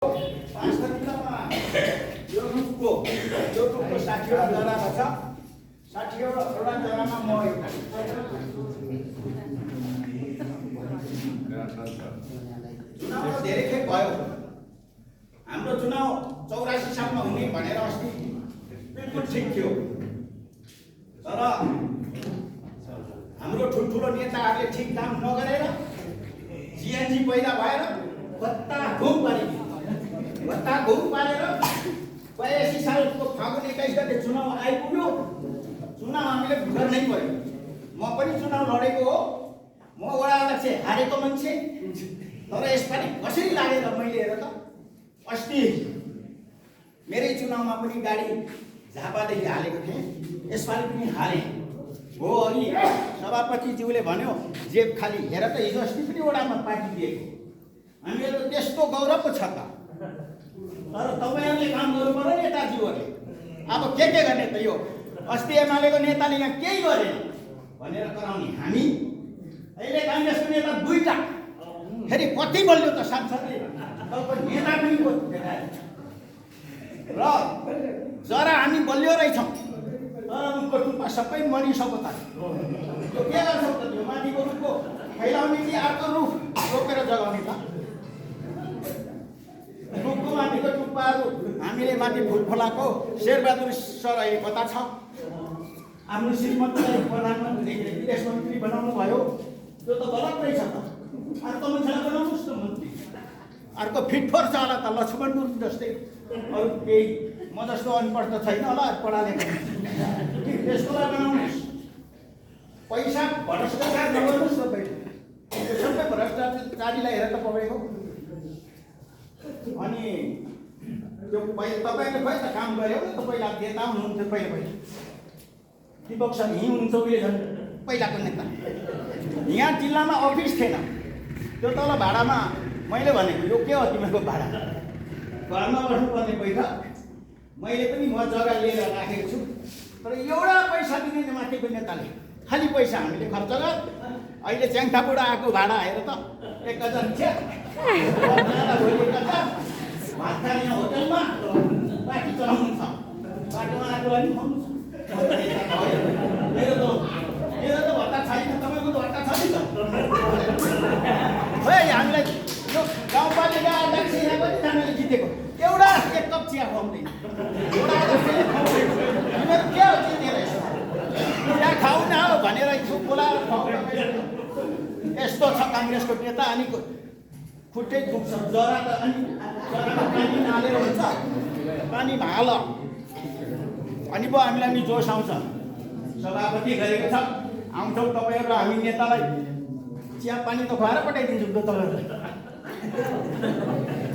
5 तारिकमा यो रुखको 60 वटा जरामा छ। 60 वटा जरामा म चुनाव धेरै खेप भयो। हाम्रो चुनाव 84 सालमा हुने भनेर अस्ति बिल्कुल ठिक थियो, तर हाम्रो ठुल्ठुलो नेताहरूले ठिक काम नगरेर जिएनजी पैदा भएर बत्ता घुम पारेर 82 सालको फागुन 21 गते चुनाव आइपुग्यो। चुनाव हामीले गर्नै पर्यो। म पनि चुनाव लडेको हो, म वडा अध्यक्ष हारेको मान्छे, तर यसपालि कसरी लागेर मैले हेर त अस्ति मेरै चुनावमा पनि गाडी झापादेखि हालेको थिएँ, यसपालि पनि हालेँ हो। अनि सभापतिज्यूले भन्यो जेब खाली, हेर त हिजो अस्ति पनि वडामा पार्टी दिएको, हामीहरू त त्यस्तो गौरव पो छ त। तर तपाईँहरूले काम गर्नु पर्यो नेताज्यूहरूले। अब के गर्ने त, यो अस्ति एमालेको नेताले यहाँ केही गरेन भनेर कराउने हामी, अहिले काङ्ग्रेसको नेता दुईटा, फेरि कति बलियो त सांसदले, तपाईँको नेता पनि देखायो। र जरा हामी बलियो रहेछौँ, तर रुखको टुप्पा सबै मरिसक्यो त। त्यो के गर्छौँ त, त्यो माथिको रुखको फैलाउने कि अर्को रुख रोपेर जगाउने त। रुखको माथिको टुप्पाहरू हामीले माथि फुल फलाएको शेरबहादुर सर अहिले कता छ? हाम्रो श्रीमतीलाई प्रधानमन्त्रीले विदेश मन्त्री बनाउनु भयो, त्यो त गलत रहेछ त। अर्को मान्छेलाई बनाउनुहोस् न मन्त्री, अर्को फिटफोर छ होला त, लक्ष्मण गुरुङ जस्तै। अरू केही म जस्तो अनपढ त छैन होला, पढालेको त्यसको लागि बनाउनुहोस्। पैसा भ्रष्टाचार नगर्नुहोस् तपाईँले, त्यो सबै भ्रष्टाचारीलाई हेरेर त पक्रेको। अनि त्यो तपाईँले खै त काम गऱ्यो नि त, पहिला नेता हुनुहुन्थ्यो पहिले दिपक सर यहीँ हुनुहुन्छ, उहिले झन् पहिलाको नेता। यहाँ जिल्लामा अफिस थिएन, त्यो तल भाडामा मैले भनेको यो के हो तिमीहरूको भाडा, घरमा बस्नुपर्ने पैसा। मैले पनि म जग्गा लिएर राखेको छु, तर एउटा पैसा दिने माथिको नेताले खालि पैसा हामीले खर्च गर। अहिले च्याङथाबाट आएको भाडा हेर त 1000 थियो, भोलि 1000 भात खाने होटलमा पार्टी चलाउनु छ, बाटोमा आएको लागि खुवाउनु छ। मेरो त भत्ता छैन, तपाईँको त भत्ता छ नि त। खै हामीलाई यो गाउँपालिका अध्यक्ष यहाँ कतिजनाले जितेको, एउटा एक कप चिया खुवाउँदैन, तिमीहरू के हो जितेर चिया खाऊ न हो भनेर बोलाएर खुवाउँछ। यस्तो छ काङ्ग्रेसको नेता। अनि खुट्टै दुख्छ, जरा त अनि जरामा पानी हालेर हुन्छ, पानीमा हाल अनि पो हामीलाई नि जोस आउँछ। सभापति गरेको छ, आउँछौँ तपाईँहरू हामी नेतालाई चिया पानी त खुवाएर पठाइदिन्छौँ त तपाईँहरूलाई।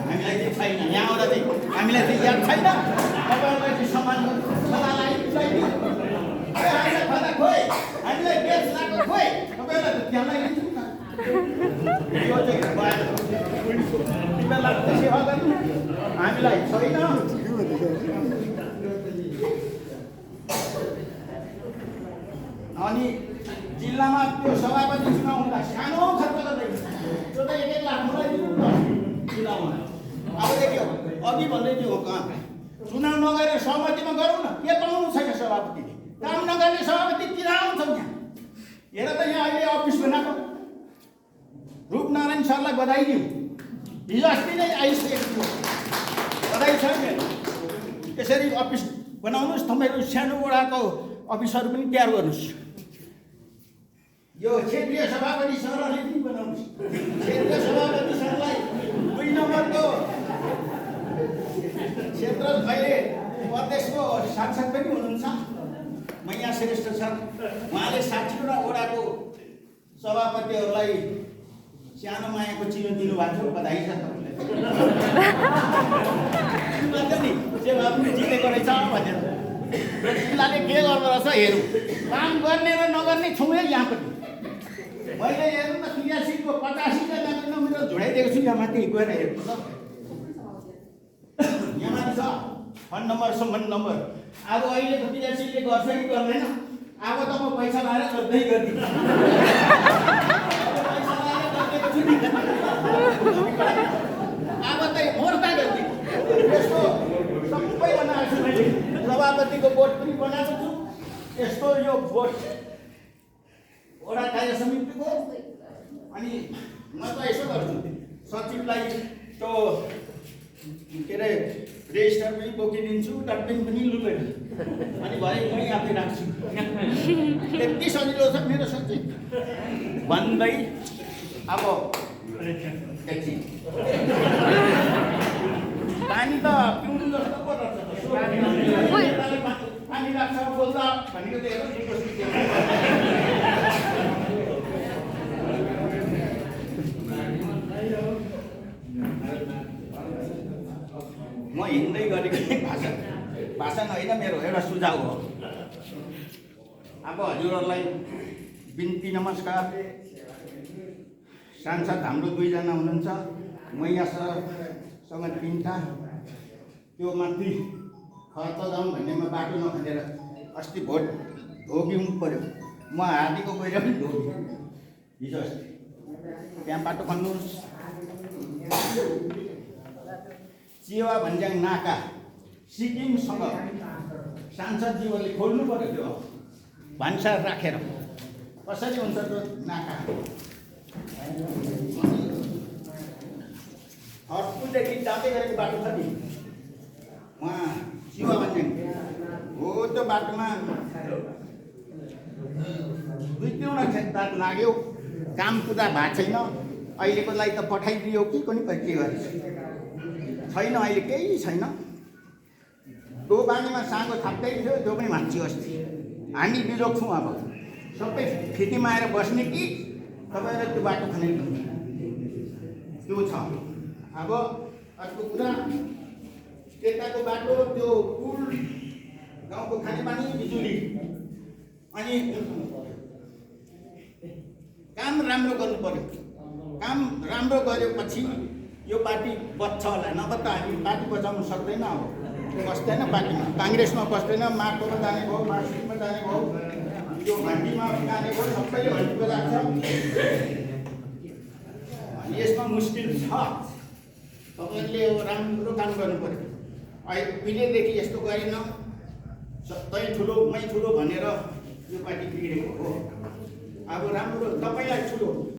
हामीलाई चाहिँ छैन, यहाँ आउँदा चाहिँ हामीलाई चाहिँ याद छैन, तपाईँहरूलाई चाहिँ सम्मान सदालाई हामीलाई खाँदा खोइ, हामीलाई बेच लाएको खोइ, तपाईँहरूलाई त त्यहाँलाई लिन्छौँ न। यो चाहिँ तिमीहरूलाई त सेवा गर्नु हामीलाई छैन। अनि जिल्लामा त्यो सभापति चुनाव हुँदा सानो खर्च गर्दै त्यो त 1-1 लाख मलाई दिनु न चुनावमा। अब देखियो अघि भन्दै थियो कहाँ चुनाव नगरेर सहमतिमा गरौँ न, के पाउनु छैन सभापतिले, काम नगर्ने सभापति किन आउँछौँ यहाँ? हेर त यहाँ अहिले अफिस बनाएको, रूपनारायण सरलाई बधाई दिउँ, हिजो अस्ति नै आइसकेको थियो, बधाई छ। यसरी अफिस बनाउनुहोस्, तपाईँहरू सानो वडाको अफिसहरू पनि तयार गर्नुहोस्। यो क्षेत्रीय सभापति सरले पनि बनाउनुहोस्। क्षेत्रीय सभापति सरलाई 2 नम्बरको क्षेत्र अहिले प्रदेशको सांसद पनि हुनुहुन्छ मैया श्रेष्ठ सर, उहाँले 60 वटा वडाको सभापतिहरूलाई सानो मायाको चिनो दिनुभएको थियो, बधाई छ तपाईँलाई नि। सेवापति जितेको रहेछ भनेर जिल्लाले के गर्दो रहेछ हेरौँ, काम गर्ने र नगर्ने छौँ है। यहाँ पनि मैले हेर्नु न 83 को 85 जना किलोमिटर झुडाइदिएको छु, यहाँ माथि गएर हेर्नु त, यहाँ माथि छ फन्ड नम्बर सम्बन्ध नम्बर। अब अहिले त 83 ले गर्छ कि गर्दैन, अब त म पैसा लाएर गर्दै गर्दिनँ। अब त मोर्चा गर्दिनँ। समितिको बोर्ड पनि बनाएको छु। यस्तो यो बोर्ड वडा कार्य समितिको। अनि म त यसो गर्छु, सचिवलाई त्यो के अरे रेजिस्टर पनि बोकिदिन्छु, डटपेन पनि लुपेर, अनि भरे मै आफै राख्छु। त्यति सजिलो छ मेरो सचिव भन्दै अब एकछिन पानी त पिउनु जस्तो पो रहेछ त। पानी राख्छ बोल्दा भनेको त हेर्नु म हिँड्दै गरेको भाषण होइन, मेरो एउटा सुझाव हो। अब हजुरहरूलाई बिन्ती नमस्कार। सांसद हाम्रो 2 जना हुनुहुन्छ, मैया सरसँग 3टा। त्यो माथि खर्च जाउँ भन्नेमा बाटो नखनेर अस्ति भोट ढोग्यौँ पऱ्यो। म हार्दिको गएर पनि ढोग्यो हिजो अस्ति। त्यहाँ बाटो खन्नुहोस्। चिवा भन्ज्याङ नाका सिक्किमसँग सांसदज्यूहरूले खोल्नु पऱ्यो। त्यो भान्सार राखेर कसरी हुन्छ त्यो नाका? हर्कुदेखि जाँदै गरेको बाटो छ नि उहाँ चिवा भन्ज्याङ हो। त्यो बाटोमा 2-3 खेतबार लाग्यो, काम पुरा भएको छैन। अहिलेको लागि त पठाइदियो कि पनि के गरेछ छैन, अहिले केही छैन। त्यो बानीमा साँगो थाप्दै थियो, त्यो पनि भाँच्यो अस्ति। हामी बिजोग छौँ। अब सबै फिटीमा आएर बस्ने कि तपाईँलाई त्यो बाटो खनेर त्यो छ। अब अर्को कुरा, त्यताको बाटो त्यो पुल, गाउँको खानेपानी, बिजुली, अनि काम राम्रो गर्नु पर्यो। काम राम्रो गरेपछि यो पार्टी बच्छ होला, नभए त हामी पार्टी बचाउन सक्दैन। अब बस्दैन पार्टीमा, काङ्ग्रेसमा बस्दैन, माटोमा जाने भयो, मार्क्सिस्टमा जाने भयो, यो भान्डीमा जाने भयो, सबैले भान्डी बजाएको छ। अनि यसमा मुस्किल छ। तपाईँहरूले अब राम्रो काम गर्नु पर्यो। उहिलेदेखि यस्तो गरेन, तै ठुलो मै ठुलो भनेर यो पार्टी बिग्रेको हो। अब राम्रो तपाईँलाई ठुलो